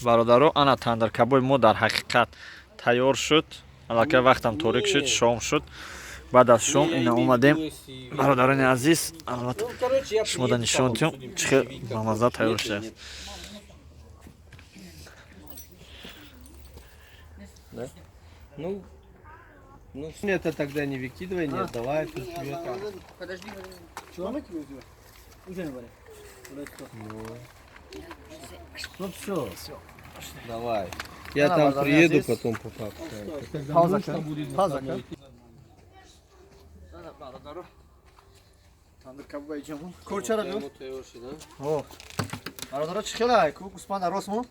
Бародаро, ана тандиркабоби мо дар ҳақиқат тайёр шуд. Аллакай вақтам торик шуд, шом шуд. Баъд аз шом ина омадем, бародарони азиз, албатта шумо да нишон диҳем, чӣ хел бамазза тайёр шудааст. Ну, ну, это тогда не выкидывай, не отдавай, тут это. Подожди, чего? Уже не Ну все, давай. Я там приеду потом по факту. Пауза, пауза. Тандиркабоба иҷамон. Корчара биёр. О. Бародаро, чӣ хела? Ку гӯспанда рост мон?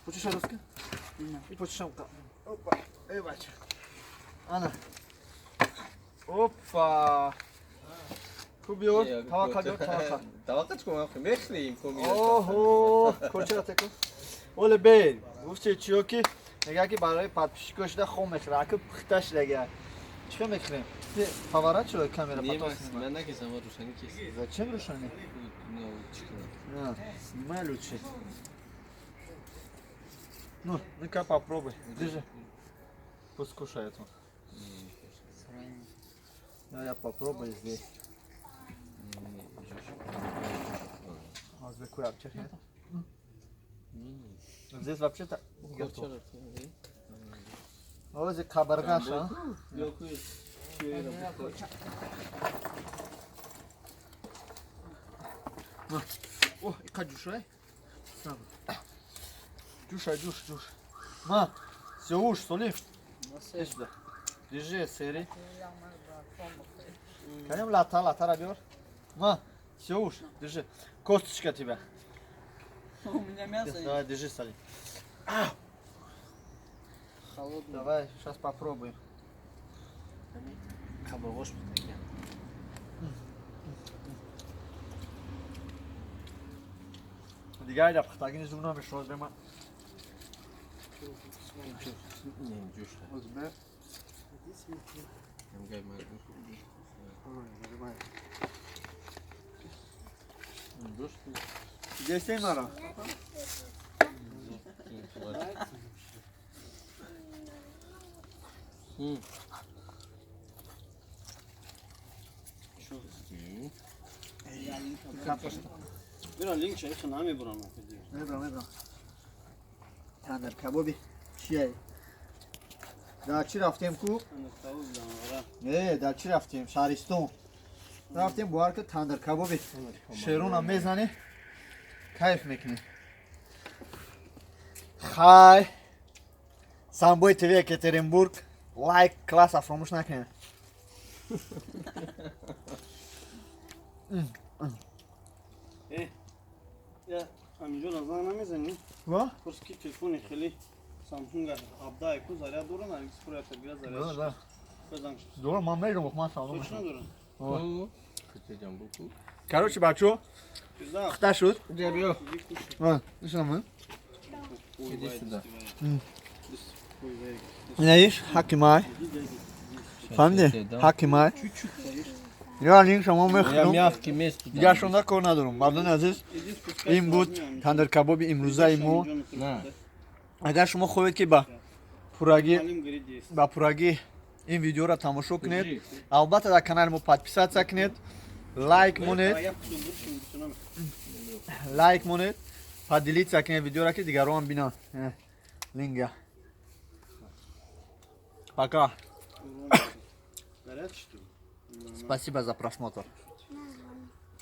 Почеша рост ка? И почешам ка. Опа. Эй бача. Ана. Опа. Ку биёр, таваққа биёр, таваққа. Таваққа чӣ кунам? Мехӯрем ку. Оҳо, корчара теку. Оле бер. Гуфти чиё ки мега ки барои подписчикош шуда хом мехӯра, аки пухта шудага. Чӣ хел мехӯрем? Ты поворачивай камеру, потом снимай. Ман накесам, рӯшанӣ кес. Зачем рӯшанӣ? На, снимай лучше. Ну, ну-ка попробуй. Держи. Пусть кушает он. Ну, я попробую здесь. Здесь вообще-то готов. Ози қабырғаш, а? О, иқа ҷушай. Ҷушай, ҷуш, ҷуш. Ма, всё уж, соли. Иди сюда. Держи, сери. Канем лата, латара биёр. Ма, всё уж, держи. Косточка тебя. У меня мясо. Давай, держи, Салим. Холодный. Давай, сейчас попробуем. Қабырғош пухтагия. Дигар айда пухтагӣ низ намешавад бема. Ҷӯш. Ҳамгай мардум. Ҷӯш. Десей мара. Бира линк шайх намебурам. Мебрам, мебрам. Тандир кабоби чие? Дар чӣ рафтем ку? Не, дар чӣ рафтем? Шаҳристон. Рафтем бовар ки тандир кабоби шерона мезанӣ, кайф мекунӣ. Хай. Самбой ТВ Екатеринбург. Лайк, класса фаромӯш накунед. Аминҷо назар намезанӣ? Ва? Курс ки телефони хеле Samsung 17 ку заряд дора, Наргиз пурата бира заряд. Да, да. Бизан. Дора, ман медонам, ман савдо Точно мекунам. дора. Короче, бачо, пухта шуд. Биё. А, нишон Иди сюда. Инаиш ҳаққи май. Фаҳмидӣ? Ҳаққи май. Я линк шумо Я мехӯрам. мягкий место. Дигар шонда кор надорам. Мардони азиз, ин буд тандиркабоби имрӯзаи мо. На. Агар шумо хоҳед ки ба пуррагӣ ин видеоро тамошо кунед, албатта дар канали мо подписаться кунед, лайк монед, лайк монед, поделиться кунед видеоро, ки дигарон бинанд. Линга. Пока. Спасибо за просмотр.